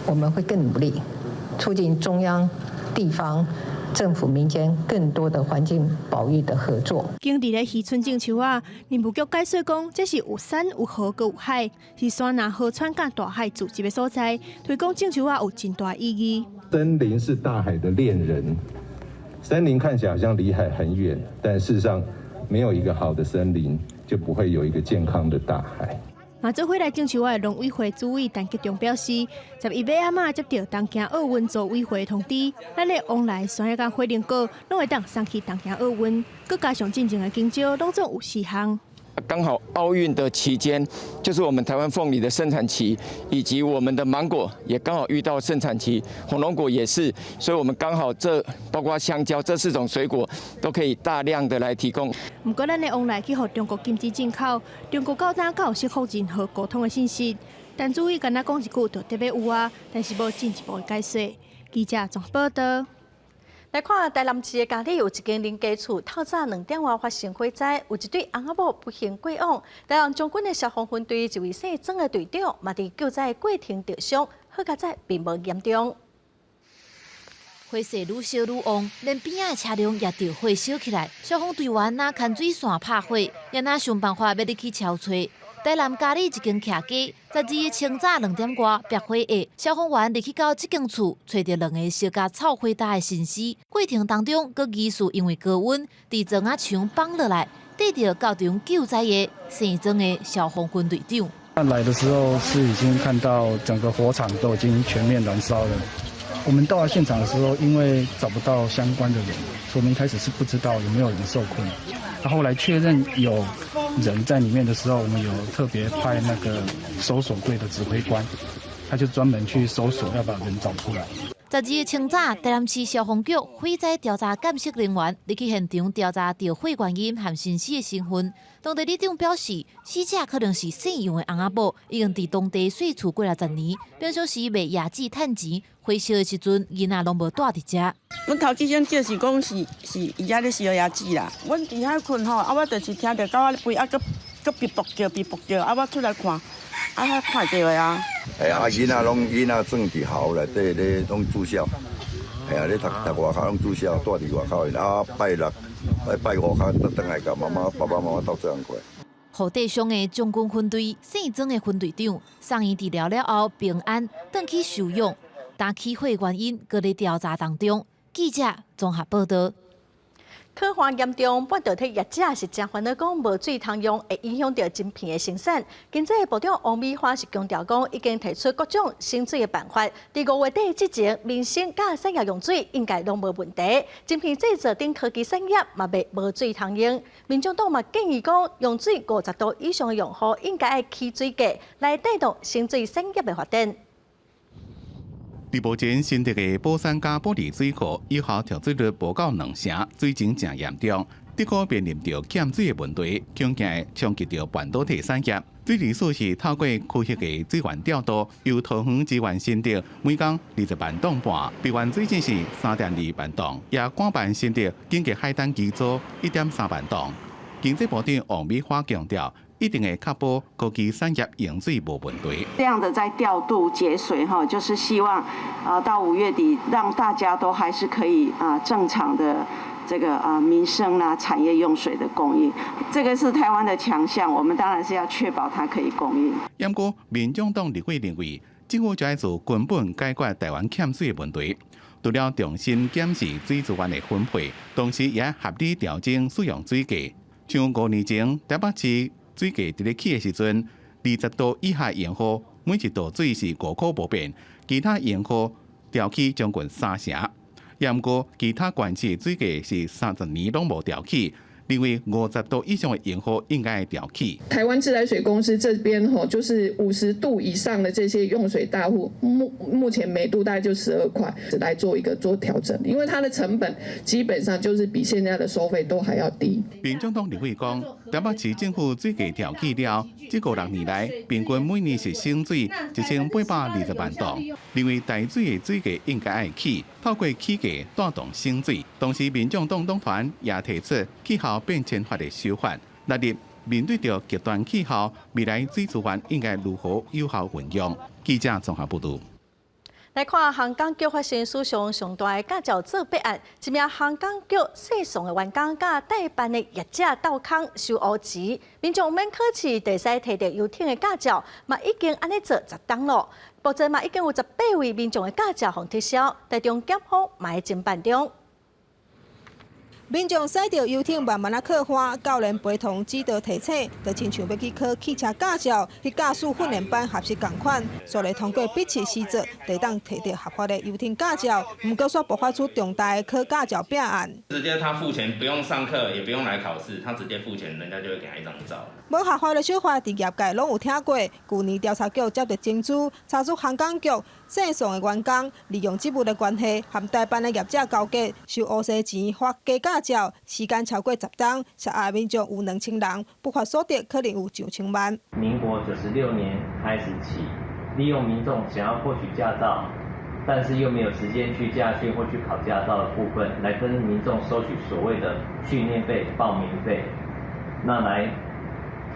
我們會更努力，促進中央、地方政府、民間更多的環境保育的合作。佇咧漁村種樹仔，林務局解說講，這是有山有河閣有海，是山林河川佮大海聚集的所在，推廣種樹仔有真大意義。森林是大海的戀人，森林看起來好像離海很遠，但事實上沒有一個好的森林，就不會有一個健康的大海。嘛，做伙來種樹仔的農委會主委陳吉仲表示，11尾仔仔接到東京奧運組委會通知，咱的旺來山葉佮火龍果攏會當送去東京奧運，閣加上進前的經銷，攏總有四項。剛好奧運的期間，就是我們台灣鳳梨的盛產期，以及我們的芒果也剛好遇到盛產期，火龍果也是，所以我們剛好這包括香蕉這四種水果都可以大量的來提供。毋過，咱的旺來去予中國禁止進口，中國到今敢有釋放任何溝通的信息？陳主委敢若講一句就特別有啊，但是無進一步的解說。記者綜報導。來看台南市的嘉里有一間人家厝，透早2點外發生火災，有一對翁仔某不幸過往。台南將軍的消防分隊一位姓曾的隊長，嘛佇救災過程著傷，好佳哉並無嚴重。火勢愈燒愈旺，連邊仔的車輛也著火燒起來。消防隊員若牽水線拍火，也若想辦法欲入去搜揣。台南嘉里一間徛家，12日清早2點外滅火後，消防員入去到這間厝，揣著兩個燒甲臭火焦的身屍。過程當中，閣疑似因為高溫，佇床仔牆綁落來，綴著到場救災的姓曾的消防分隊長。那來的時候是已經看到整個火場都已經全面燃燒了。我們到達現場的時候，因為找不到相關的人，所以我們一開始是不知道有沒有人受困。那後來確認有人在裡面的時候，我們有特別派那個搜索隊的指揮官，他就專門去搜索，要把人找出來。12日清早，台南市消防局火災調查鑑識人員入去現場調查著火原因和身屍的身份。當地里長表示，死者可能是姓楊的翁仔某，已經佇當地稅厝過來十年，平常時賣椰子趁錢，火燒的時陣，囡仔攏無蹛佇遮。阮頭幾先就是講是是伊遐咧燒椰子啦，阮佇遐睏吼，啊我就是聽著狗仔咧吠，啊閣閣嗶噗叫嗶噗叫，啊我出來看，啊遐看著的啊。哎啊，囡仔攏囡仔轉佇校內底咧，攏住校。哎呀，咧讀讀外口攏住校，蹛佇外口的。啊，拜六拜拜五較轉來共媽媽爸爸媽媽鬥做工過。予帶傷的將軍分隊姓曾的分隊長送院治療了後平安轉去休養，但起火原因閣咧調查當中。記者綜合報道。旱旱嚴重，半導體業者是誠煩惱，講無水通用，會影響著晶片的生產。經濟部長王美花是強調講，已經提出各種省水的辦法。佇五月底之前，民生佮產業用水應該攏無問題。晶片製造等科技產業嘛袂無水通用。民眾黨嘛建議講，用水50度以上的用戶應該愛起水價，來帶動省水產業的發展。佇目前新竹的寶山佮埔里水庫有效調水率無夠兩成，水情誠嚴重。結果面臨著欠水的問題，恐驚會衝擊著半導體產業。水利署是透過區域的水源調度，由桃園支援新竹，每工20萬噸半，備援水井是3.2萬噸，也趕辦新竹緊急海膽機組1.3萬噸。經濟部長王美花強調，一定會確保科技產業用水無問題。這樣的在調度節水，哈，就是希望啊，到5月底，讓大家都還是可以啊正常的這個啊民生啦產業用水的供應。這個是台灣的強項，我們當然是要確保它可以供應。不過，民眾黨立委認為，政府就愛從根本解決台灣欠水的問題，除了重新檢視水資源的分配，同時也合理調整使用水價。像5年前台北市水價佇咧起的時陣，20度以下用戶每一度水是5箍無變，其他用戶調起將近三成。也毋過其他縣市水價是30年攏無調起。認為50度以上的用戶應該調起。台灣自來水公司這邊吼，就是50度以上的這些用水大戶，目前每度大概就12塊，來做一個做調整，因為它的成本基本上就是比現在的收費都還要低。民眾黨立委講，台北市政府水價調起了，這五六年來平均每年是省水1820萬噸，認為台水的水價應該愛起，透過起價帶動省水。同時，民眾黨黨團也提出氣候變遷法的修法，納入面對著極端氣候，未來水資源應該如何有效運用？記者綜合報導。來看航港局發生史上上大的駕照作弊案，一名航港局細送的員工佮代辦的業者鬥空收烏錢，民眾免考試就會使提著遊艇的駕照，嘛已經按呢做10冬囉。目前嘛已經有18位民眾的駕照予撤銷，台中檢方嘛佇偵辦中。民眾駛著遊艇慢慢仔靠岸，教練陪同指導提醒，就親像欲去考汽車駕照、去駕駛訓練班學習仝款，煞來通過筆試實作，就會當提著合法的遊艇駕照。毋過煞爆發出重大的考駕照弊案。直接他付錢，不用上課，也不用來考試，他直接付錢，人家就會給他一張照。無合法的手法，佇業界攏有聽過。舊年調查局接著偵查，查出航港局線上的員工利用職務的關係，和代辦的業者勾結，收烏紗錢發假駕照，時間超過10冬，涉案民眾有2000人，不法所得可能有上千萬。民國96年開始起，利用民眾想要獲取駕照，但是又沒有時間去駕訓或去考駕照的部分，來跟民眾收取所謂的訓練費、報名費，那來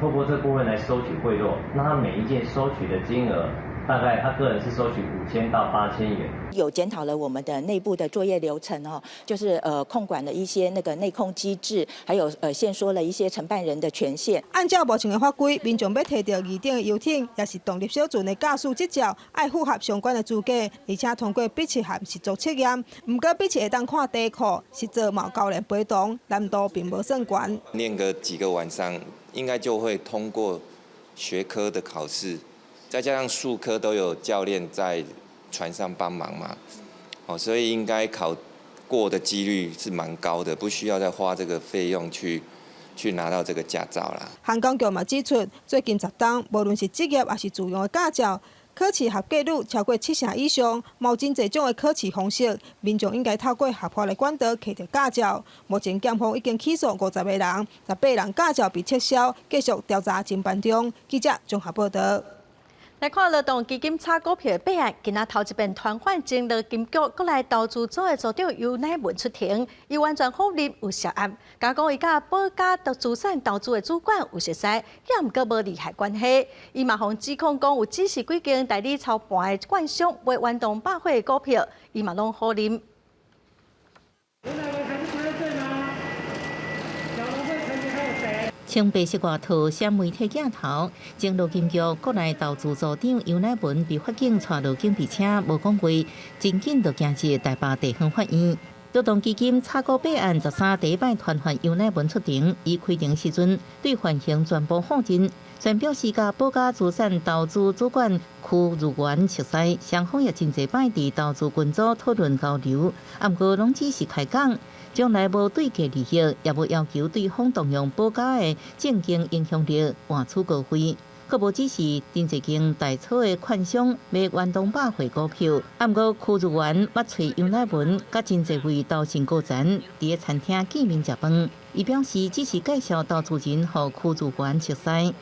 透過這部分來收取賄賂。那他每一件收取的金額，大概他個人是收取5000到8000元。有檢討了我們的內部的作業流程哦，就是控管了一些那個內控機制，還有限縮了一些承辦人的權限。按照目前的法規，民眾欲提著二等的遊艇，抑是動力小船的駕駛執照，愛符合相關的資格，而且通過筆試和實作測驗。毋過筆試會當看題庫，實作嘛有教練陪同，難度並無算懸。練個幾個晚上，應該就會通過學科的考試。再加上術科都有教練在船上幫忙嘛，哦，所以應該考過的幾率是蠻高的，不需要再花這個費用去拿到這個駕照啦。航港局嘛指出，最近10冬，無論是職業抑是自用的駕照，考試合格率超過七成以上，有真濟種的考試方式，民眾應該透過合法的管道取得駕照。目前檢方已經起訴50個人，18人駕照被撤銷，繼續調查偵辦中。記者綜合報道。來看勞動基金炒股票的弊案，今仔頭一遍傳喚前勞金局國內投資組的組長游乃文出庭，伊完全否認有涉案，佮講伊佮寶嘉的資產投資的主管有熟似，也毋過無利害關係。伊嘛予指控講有指示幾間代理操盤的券商買遠東百貨的股票，伊嘛攏否認。穿白色外套、寫媒體鏡頭，前勞金局國內投資組長楊乃文被法警帶落警備車，無講話，真緊就行入台北地方法院。勞動基金炒股弊案13第一擺傳喚楊乃文出庭，伊開庭時陣對犯行全部否認，全表示佮寶嘉資產投資主管區如元熟似，雙方也真濟擺佇投資群組討論交流，啊，毋過攏只是開講，從來無對價利益，也無要求對方動用寶嘉的政經影響力換取高費。閣無只是真濟間大草的券商買遠東百貨股票，啊，毋過區如元捌揣楊乃文，佮真濟位投信高層佇咧餐廳見面食飯。伊表示只是介紹投資人予區如元熟似。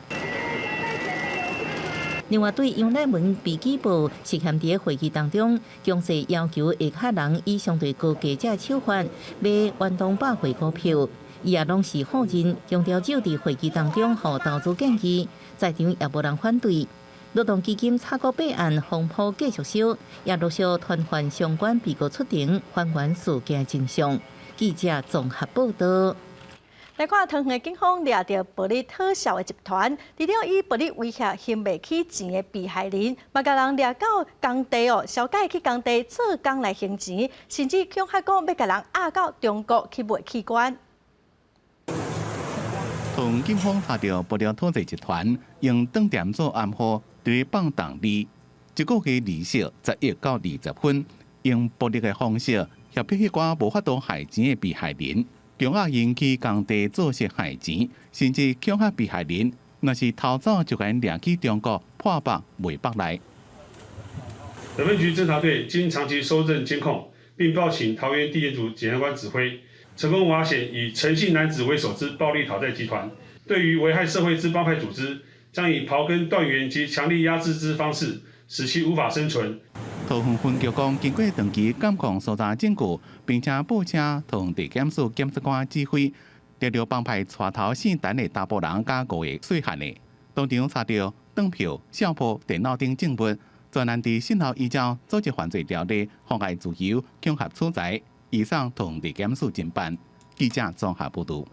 另外，對楊乃文被舉報涉嫌佇咧會議當中強勢要求下跤人以相對高價值手法買遠東百貨股票，伊也攏是否認，強調只有佇會議當中予投資建議，在場也無人反對。勞動基金炒股弊案風波繼續燒，也陸續傳喚相關被告出庭，還原事件真相。記者綜合報道。來看桃園的警方掠著暴力討數的集團，除了以暴力威脅還袂起錢的被害人，嘛共人掠到工地哦，消解去工地做工來還錢，甚至恐嚇講欲共人押到中國去賣器官。桃園警方查著暴力討債集團用當店做暗號，佇放動利，一個月利息11到20分，用暴力的方式脅迫彼寡無法度還錢的被害人。強壓𪜶去工地做事還錢，甚至恐嚇被害人，若是逃走就共𪜶掠去中國破腹賣腹內。本分局偵查隊經長期搜證監控，並報請桃園地檢署檢察官指揮，成功瓦解以陳姓男子為首之暴力討債集團。對於危害社會之幫派組織，將以刨根斷源及強力壓制之方式，使其無法生存。桃園分局講，經過長期監控搜查證據，並且報請桃園地檢署檢察官指揮，抓著幫派帶頭姓陳的查埔人佮五個細漢的，當場查著當票、相簿、電腦等證物，專案佇訊後依照組織犯罪條例、妨礙自由、恐嚇取財，移送桃園地檢署偵辦。記者綜合報導。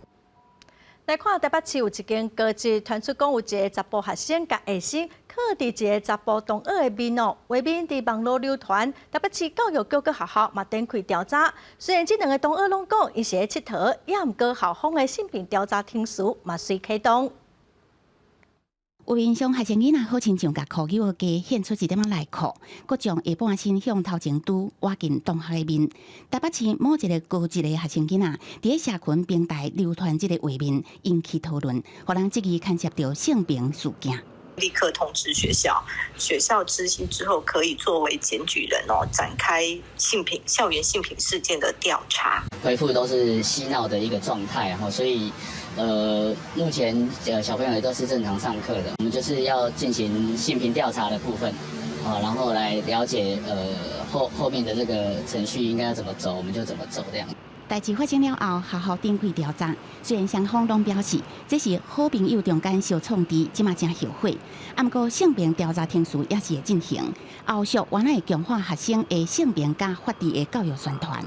來看台北市有一間高職傳出講有一个查埔學生共下身囥佇一个查埔同學的面哦，畫面佇網路流傳，台北市教育局佮學校嘛展開調查。雖然這兩个同學攏講𪜶是咧𨑨迌，也毋過校方的性平調查程序嘛隨啟動。有面向學生囡仔好親像共箍搝的雞獻出一點仔內褲，閣將下半身向頭前拄，倚近同學的面。台北市某一个高職的學生囡仔，佇咧社群平台流傳這个畫面，引起討論，予人質疑牽涉著性平事件。立刻通知學校，學校知悉之後可以作為檢舉人哦，展開性平校園性平事件的調查。回復都是嬉鬧的一個狀態，然後所以，目前小朋友也都是正常上課的。我們就是要進行性平調查的部分，啊，然後來了解後面的這個程序應該要怎麼走，我們就怎麼走這樣。代誌發生了後，學校展開調查。雖然雙方攏表示這是好朋友中間相創治，這馬誠後悔。啊，毋過性平調查程序也是會進行，後續原來會強化學生的性平佮法治的教育宣傳。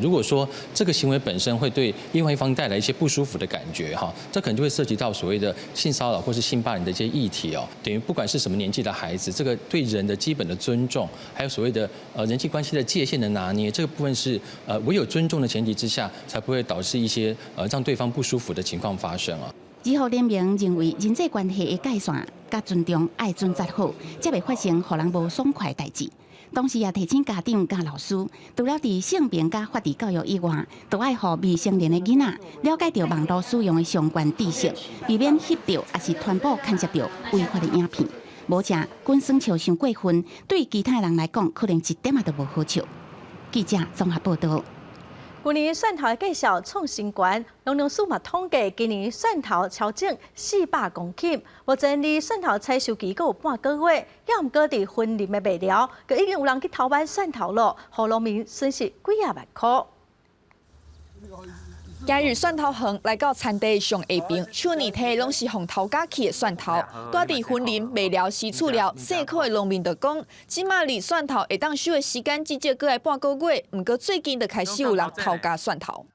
如果說這個行為本身會對另外一方帶來一些不舒服的感覺，哈，這可能就會涉及到所謂的性騷擾或是性霸凌的一些議題哦。等於不管是什麼年紀的孩子，這個對人的基本的尊重，還有所謂的人際關係的界限的拿捏，這個部分是唯有尊重的前提之下，才不會導致一些讓對方不舒服的情況發生啊。兒福聯盟認為人際關係的界線佮尊重愛準則好，才袂發生予人無爽快的代誌。同時也提醒家長佮老師，除了佇性平佮法治教育以外，都愛予未成年的囡仔了解著網路使用的相關知識，避免翕著抑是傳播牽涉著違法的影片。無正滾耍笑傷過分，對其他人來講，可能一點仔都無好笑。記者綜合報導。舊年蒜頭的價數創新高，農糧署嘛統計，今年蒜頭超種400公頃。目前離蒜頭採收期閣有半個月，也毋過佇雲林的麥寮，閣已經有人去偷挽蒜頭囉，予農民損失幾仔萬箍。今日蒜頭園來到田地上下爿，手呢提攏是予偷割去的蒜頭。蹛佇雲林麥寮西厝寮，細箍的農民就講，這馬離蒜頭會當收的時間至少閣愛半個月，毋過最近就開始有人偷割蒜頭。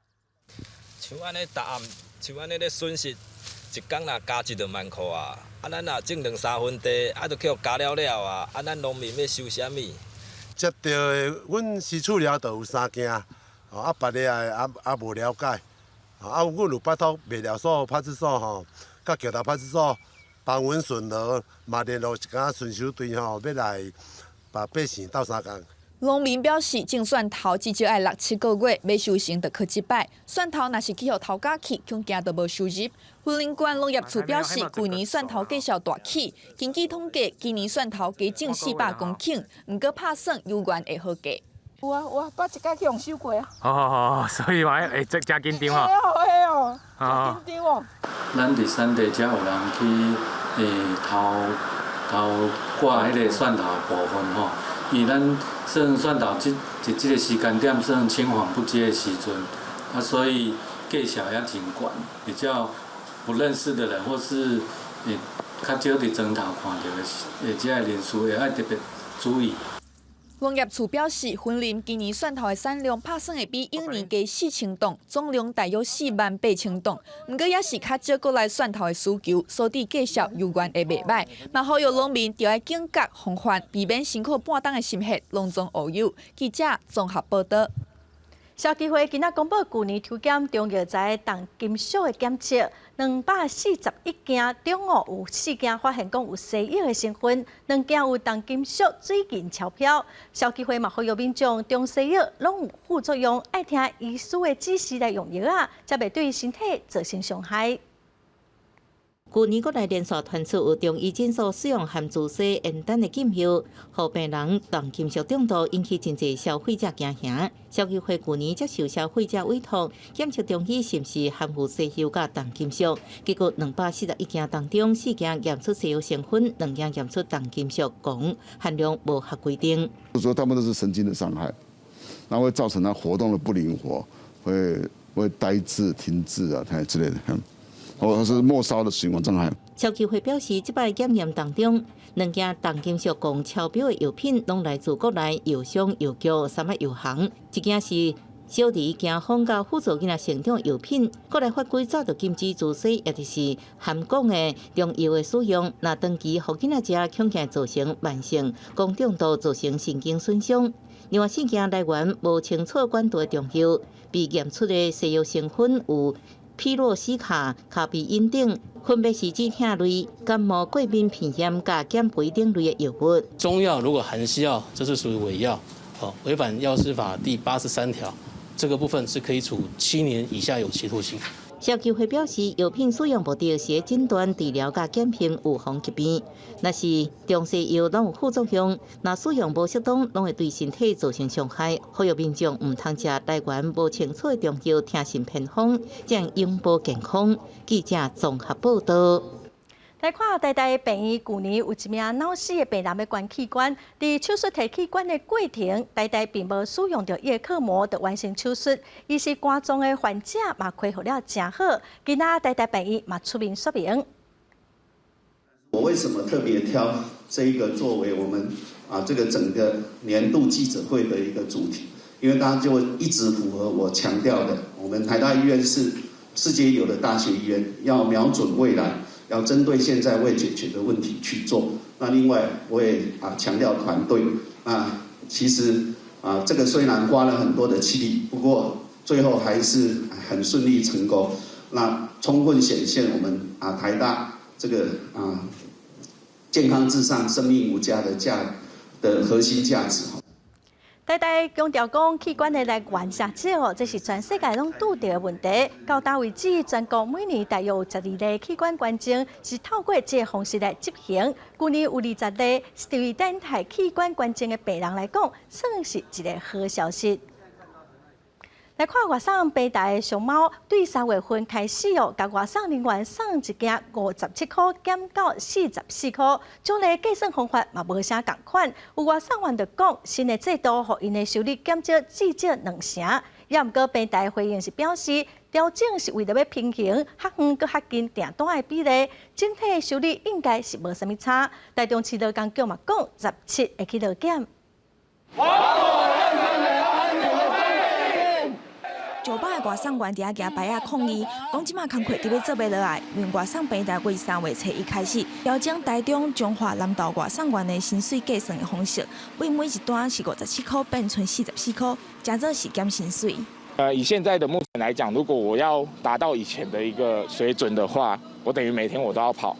像按呢逐暗，像按呢咧損失，一工若加一兩萬箍啊，啊咱若種兩三分地，啊就去予加了了啊，啊咱農民欲收啥物？接著的，阮施厝寮就有三件，哦啊別个也也也無了解，啊阮有拜託麥寮所派出所吼，佮橋頭派出所幫阮巡邏，嘛聯絡一寡巡守隊吼，欲來共百姓鬥相共。農民表示，種蒜頭至少愛六七個月，欲收成就閣一擺。蒜頭若是去予偷咬去，恐驚就無收入。雲林縣農業處表示，舊年蒜頭價數大起，根據統計，今年蒜頭加種400公頃，毋過拍算猶原會好價。有啊有啊，捌一擺去予收過啊。哦哦哦，所以嘛會真緊張吼。會哦會哦，真緊張哦。咱佇產地遮有人去偷偷割彼個蒜頭部分吼。因為咱算蒜頭這佇這個時間點算青黃不接的時陣，啊，所以價數也真懸，比較不認識的人或是會較少佇莊頭看著的，會這个人士會愛特別注意。農業處表示，雲林今年蒜頭的產量拍算會比往年加4000噸，總量大約4萬8000噸。毋過也是較少國內蒜頭的需求，所以價數猶原會袂䆀。嘛呼籲農民著愛警覺防範，避免辛苦半冬的心血攏總烏有。記者綜合報導。消基會今仔公布舊年抽檢中藥材重金屬的檢測，241件中哦有四件發現講有西藥的成分，兩件有重金屬水銀超標。消基會嘛呼籲民眾中西藥攏有副作用，愛聽醫師的指示來用藥仔，才袂對身體造成傷害。舊年國內連續傳出有中醫診所使用含注射鉛丹的禁藥，予病人重金屬中毒，引起真濟消費者驚嚇。消基會舊年接受消費者委託檢測中醫是毋是含有西藥佮重金屬，結果241件當中，四件驗出西藥成分，兩件驗出重金屬汞含量無合規定。就說他們都是神經的傷害，那會造成他活動的不靈活，會呆滯、停滯啊，之類的。或是末梢的循環障礙。消基會表示，這擺檢驗當中，兩件重金屬汞超標的藥品，攏來自國內藥商、藥局三個藥行。一件是小兒驚風佮輔助囡仔成長藥品，國內法規早就禁止注射，也就是含汞的中藥的使用。若長期予囡仔食，恐驚造成慢性汞中毒，造成神經損傷。另外四件來源無清楚管道的中藥，被驗出的西藥成分有匹洛西卡、咖啡因等，分別是止痛類、感冒、過敏、鼻炎、佮減肥等類的藥物。中藥如果含西藥，這是屬於偽藥，哦，違反藥師法第83條，這個部分是可以處7年以下有期徒刑。消基會表示，藥品使用目的是診斷、治療佮減輕預防疾病。若是中西藥攏有副作用，若使用無適當，攏會對身體造成傷害。呼籲民眾毋通食來源無清楚的中藥，聽信偏方，才會永保健康。記者綜合報導。來看台大病院，舊年有一名腦死的病人欲捐器官，佇手術提器官的過程，台大並無使用著伊的靠膜就完成手術，醫師肝臟的患者嘛恢復了誠好。今仔台大病院嘛出面說明。我為什麼特別挑這一個作為我們這個整個年度記者會的一個主題？因為它就一直符合我強調的，我們台大醫院是世界一流的大學醫院，要瞄準未來。要針對現在未解決的問題去做。那另外，我也強調團隊。那其實這個雖然花了很多的氣力，不過最後還是很順利成功。那充分顯現我們台大這個健康至上、生命無價的價的核心價值。台大強調講，器官的來源誠少哦，這是全世界攏拄著的問題。到今為止，全國每年大約有12例器官捐贈是透過這個方式來執行。舊年有20例，是對於等待器官捐贈的病人來講，算是一個好消息。來看外送平台的熊貓，對3月份開始哦，共外送人員送一件57箍減到44箍，獎勵計算方法嘛無啥仝款。有外送員就講，新的制度予𪜶的收入減少至少兩成。也毋過平台回應是表示，調整是為著欲平衡較遠佮較近訂單的比例，整體的收入應該是無啥物差。台中市勞工局嘛講，17會去勞檢。上百个外送員佇遐舉牌仔抗議，講這馬工課佇欲做袂落來，因為外送平台對3月初一開始調整台中、彰化、南投外送員的薪水計算的方式，為每一單是57箍變成44箍，誠做是減薪水。以現在的目前來講，如果我要達到以前的一個水準的話，我等於每天我都要跑，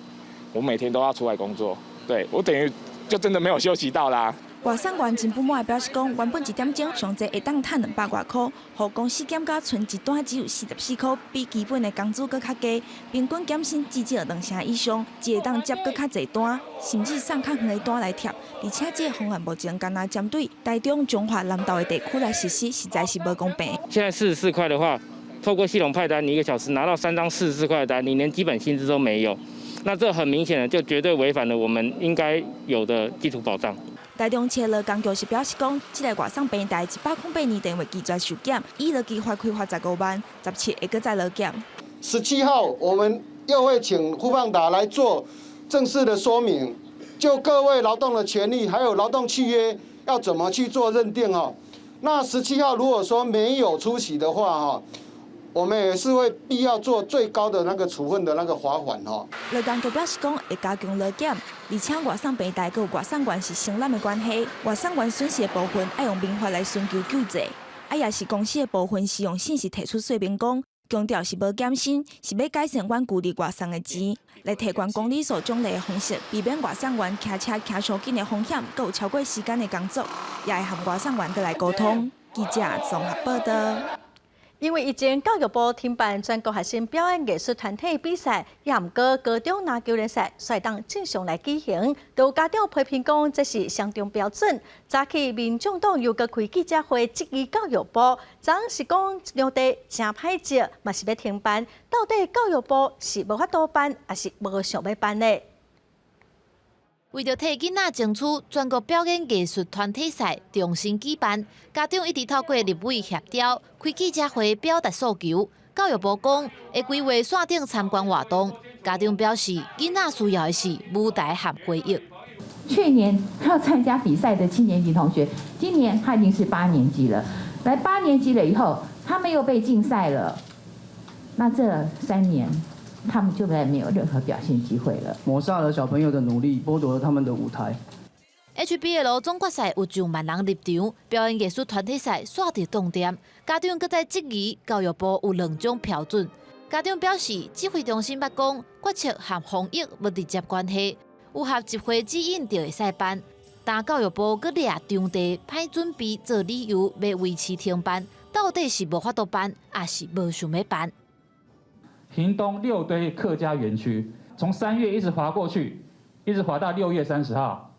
我每天都要出來工作，對，我等於就真的沒有休息到啦。外送員真不滿，表示講，原本一點鐘上濟會當趁200外箍，予公司減甲賰一單只有44箍，比基本的工資閣較低，平均減薪至少兩成以上，只會當接閣較濟單，甚至送較遠的單來貼。而且這個方案目前干焦針對台中、彰化、南投的地區來實施，實在是無公平。現在44塊的話，透過系統派單，你一個小時拿到三張44塊的單，你連基本薪資都沒有，那這很明顯的就絕對違反了我們應該有的基礎保障。台中市勞工局是表示講，這个外送平台108年電話拒絕受檢，以勞基法開罰15萬，17會閣再勞檢。 17號我們又會請富邦達來做正式的說明，就各位勞動的權利還有勞動契約要怎麼去做認定哦。那17號如果說沒有出席的話哈，我們也是會必要做最高的那個處分的那個罰款哦。勞工局表示講會加強勞檢，而且外送平台佮有外送員是承攬的關係，外送員損失的部分愛用民法來尋求救濟，啊，也是公司的部分使用信息提出說明講，強調是無減薪，是欲改善阮舊日外送的錢，來提懸公里數獎勵的方式，避免外送員騎車騎傷緊的風險，閣有超過時間的工作，也會和外送員閣來溝通。記者綜合報道。因為疫情，教育部停辦全國學生表演藝術團體比賽，也毋過高中籃球聯賽會當正常來舉行，都有家長批評講這是雙重標準。早起民眾黨又閣開記者會質疑教育部，昨昏是講場地誠歹借，嘛是欲停辦，到底教育部是無法度辦，抑是無想欲辦呢？為著替囡仔爭取全國表演藝術團體賽重新舉辦，家長一直透過立委協調開記者會表達訴求。教育部講會規劃線頂參觀活動，家長表示囡仔需要的是舞台和回憶。去年要參加比賽的七年級同學，今年他已經是八年級了。來八年級了以後，他們又被禁賽了。那這3年，他們就再沒有任何表現機會了。抹殺了小朋友的努力，剝奪了他們的舞台。 HBL 總決賽有上萬人入場，表演藝術團體賽煞佇當店，家長閣再質疑教育部有兩種標準。家長表示，指揮中心捌講，決策和防疫無直接關係，有合集會指引就會使辦。但教育部閣掠場地歹準備做理由，欲維持停辦，到底是無法度辦，抑是無想欲辦？屏東六堆客家園區，從3月一直劃過去，一直劃到6月30號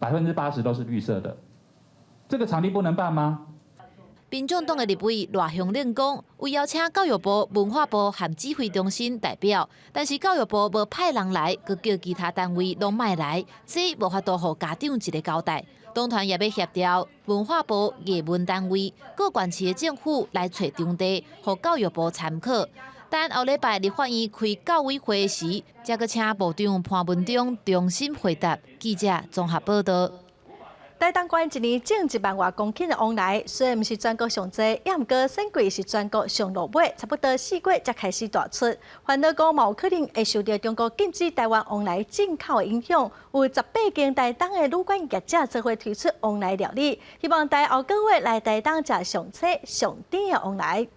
，80%都是綠色的。這個場地不能辦嗎？民眾黨的立委賴香伶講，有邀請教育部、文化部和指揮中心代表，但是教育部無派人來，閣叫其他單位攏莫來，這無法度予家長一个交代。黨團也欲協調文化部、藝文單位、各縣市的政府來揣場地，予教育部參考。但後禮拜立法院開教委會時，才閣請部長潘文忠重新回答。記者綜合報道。台東縣一年種1萬外公頃的黃梨，雖然毋是全國上濟，也毋過產季是全國上落尾，差不多4月才開始大出。煩惱講嘛有可能會受著中國禁止台灣黃梨進口的影響。有18間台東的旅館業者做伙推出黃梨料理，希望大家後個月來台東食上青上甜的黃梨。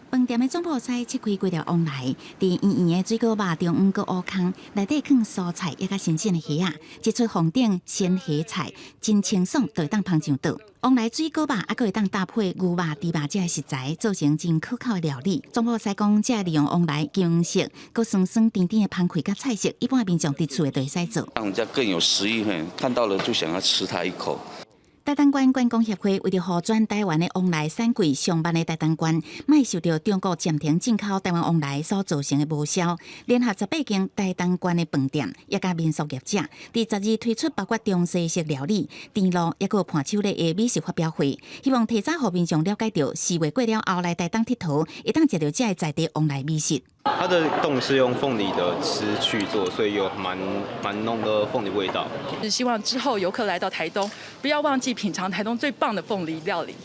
飯店的總鋪師切開幾條黃梨，佇圓圓的水果肉中央閣挖空，內底囥蔬菜，抑佮新鮮的蝦仔，一出紅頂鮮蝦菜，真清爽，就會當捧上桌。黃梨水果肉，猶閣會當搭配牛肉、豬肉這个食材，做成真可口的料理。總鋪師講，這利用黃梨金黃色、閣酸酸甜甜的香氣佮菜色，一般民眾佇厝內就會使做，讓人家更有食慾，嘿，看到了就想要吃它一口。台東縣觀光協會為著予全台灣的黃梨產季上慢的台東縣，莫受著中國暫停進口台灣黃梨所造成的無銷，聯合18間台東縣的飯店，抑佮民宿業者，佇12推出包括中西式料理、甜露，抑閣有伴手禮的美食發表會，希望提早予民眾了解著4月過了後來台東𨑨迌，會當食著這个在地黃梨美食。它的丼是用鳳梨的汁去做，所以有蠻濃的鳳梨味道。是希望之後遊客來到台東，不要忘記品嘗台東最棒的鳳梨料理。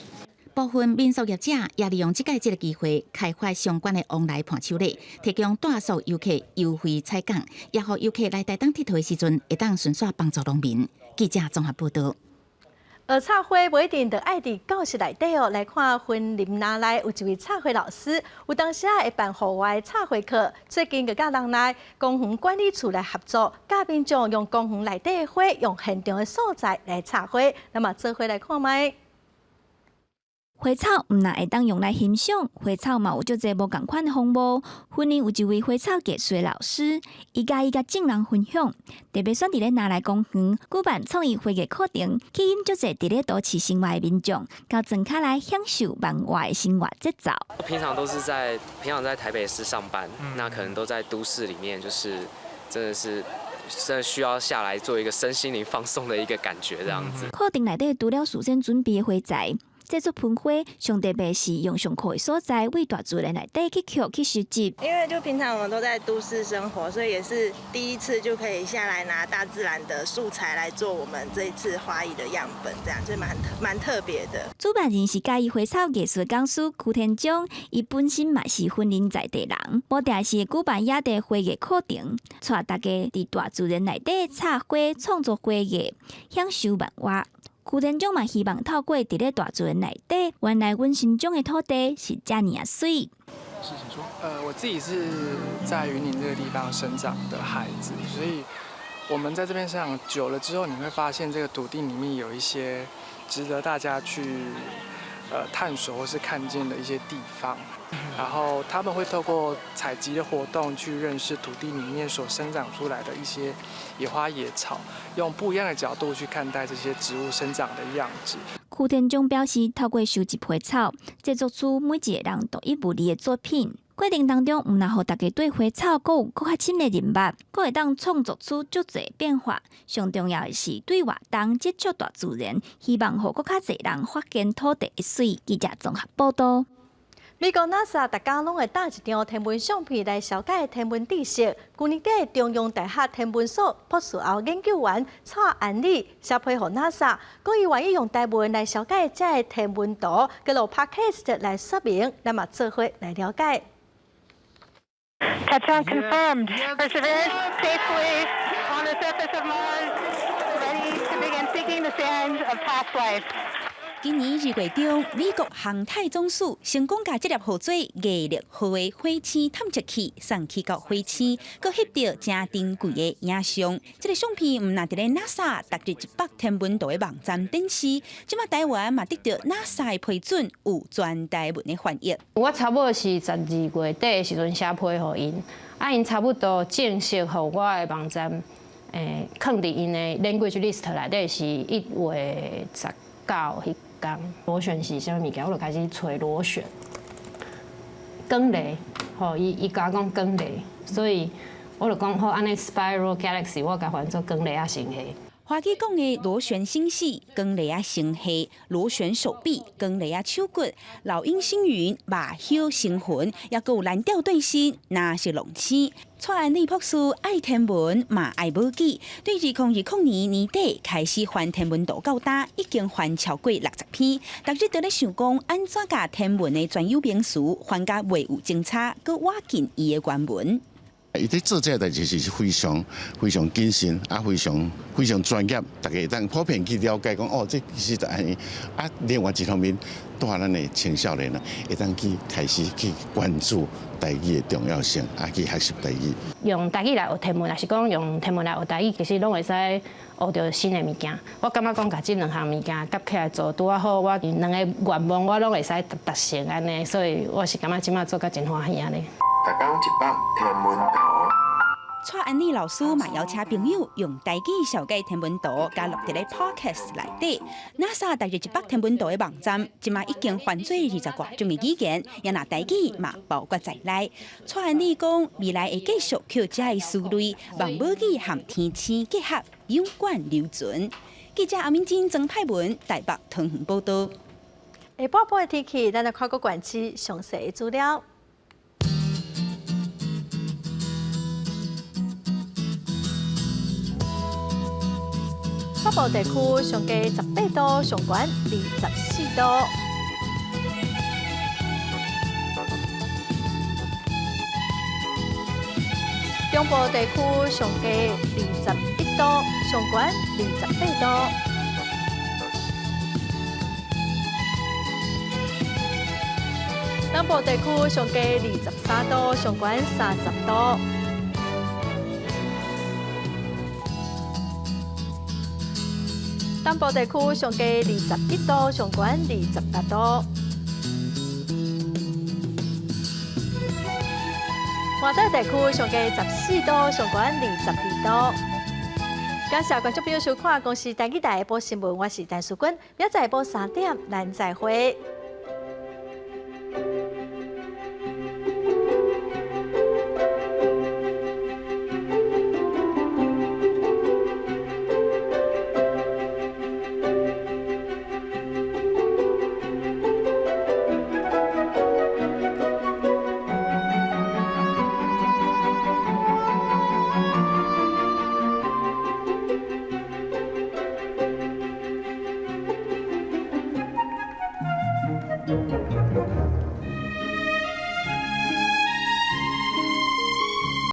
部分民宿業者也利用這擺這个機會，開發相關的往來伴手禮，提供住宿遊客優惠採購，也予遊客來台東𨑨迌的時陣，會當順紲幫助農民。記者綜合報道。學插花無一定著愛佇教室內底哦，來看雲林那內有一位插花老師，有當時仔會辦戶外插花課。最近閣佮人來公園管理處來合作，教民眾用公園內底的花，用現場的素材來插花。那麼做伙來看覓。花草毋但會當用來欣賞，花草嘛有足濟無仝款的風貌。雲林有一位花草藝術的老師，伊佮意佮眾人分享，特別選佇咧那內公園舉辦創意花藝課程，吸引足濟佇咧都市生活的民眾，到莊跤來享受慢活的生活節奏。平常在台北市上班，那可能都在都市裡面，就是真的是真的需要下來做一個身心靈放鬆的一個感覺，這樣子。課程內底除了事先準備的花材，製作噴花，上特別是用上課的所在，為大自然內底去抾去收集。因為就平常我們都在都市生活，所以也是第一次就可以下來拿大自然的素材來做我們這一次花藝的樣本，這樣就蠻特別的。主辦人是佮意花草藝術講師邱天章，伊本身嘛是雲林在地人，無定時舉辦野地花藝課程，帶大家佇大自然內底插花、創作花藝，享受慢活。邱天章嘛希望透過佇咧大自然內底，原來阮心中的土地是遮爾仔媠。是，請說。我自己是在雲林這個地方生長的孩子，所以我們在這邊生長久了之後，你會發現這個土地裡面有一些值得大家去探索或是看見的一些地方。然後他們會透過採集的活動去認識土地裡面所生長出來的一些野花野草，用不一樣的角度去看待這些植物生長的樣子。邱天章表示，透過收集花草，製作出每一个人獨一無二的作品。過程當中，毋但予大家對花草閣有閣較深的認捌，閣會當創作出足濟變化。上重要的是對活動接觸大自然，希望予閣較濟人發現土地的媠。記者綜合報道。美國 NASA 逐工攏會貼一張天文相片來紹介天文知識。去年底，中央大學天文所博士後研究員蔡安里寫批予 NASA，講伊願意用台文來紹介這个天文圖，閣錄 Podcast 來說明，咱嘛做伙來了解。 Touchdown confirmed. Perseverance safely on the surface of Mars, ready to begin seeking the sands of past life. 今年2月中，美國航太總署成功共這粒號做毅力號的火星探測器送去到火星，閣翕著誠珍貴的影像。這个相片毋但佇咧 NASA 逐日100天文圖的網站展示，這馬台灣嘛得著 NASA 的批准，有全台文的翻譯。我差不多是12月底的時陣寫批予𪜶，啊，𪜶差不多正式予我的網站，囥佇𪜶的 language list 內底是1月19彼工。螺旋是啥物物件？我就開始揣螺旋。光螺，吼，伊共我講光螺，所以我就講好按呢 spiral galaxy，我共翻做光螺仔星系。華語講的螺旋星系、光螺仔星系、螺旋手臂、光螺仔手骨、老鷹星雲、馬靴星雲，抑閣有藍調對星、藍色龍星。蔡安利博士愛天文嘛愛母語，對2020年年底開始翻天文圖到今，已經翻超過60篇。逐日都咧想講，按怎共天文的專有名詞翻甲袂有爭差，閣倚近伊的原文。伊佇做這个代誌是非常非常謹慎，啊，非常非常專業，大家會當普遍去了解講，哦，這其實就按呢。啊，另外一方面，帶咱的青少年啊，會當去開始去關注台語的重要性，啊，去學習台語。用台語來學天文，抑是講用天文來學台語，其實攏會使學著新的物件。我感覺講，共這兩項物件夾起來做，拄仔好，我兩个願望我攏會使達成按呢，所以我是感覺這馬做甲真歡喜按呢。逐工100天文圖。蔡安利老師嘛邀請朋友用台語紹介天文圖，佮錄佇咧 Podcast 內底。NASA 逐日100天文圖的網站，這馬已經翻做20外種的語言，也若台語嘛包括在內。蔡安利講，未來會繼續抾這个思類，望母語和天星結合，永遠留存。記者阿敏珍、曾派文台北桃園報道。下晡晡的天氣，咱來看各縣市詳細的資料。北部地區上低18度，上懸24度。中部地區上低21度，上懸28度。南部地區上低23度，上懸30度。東部地區上低21度，上懸28度。外島地區上低14度，上懸22度。感謝觀眾朋友收看《公視台語台》下晡新聞，我是陳淑君，明仔載下晡3點，咱再會。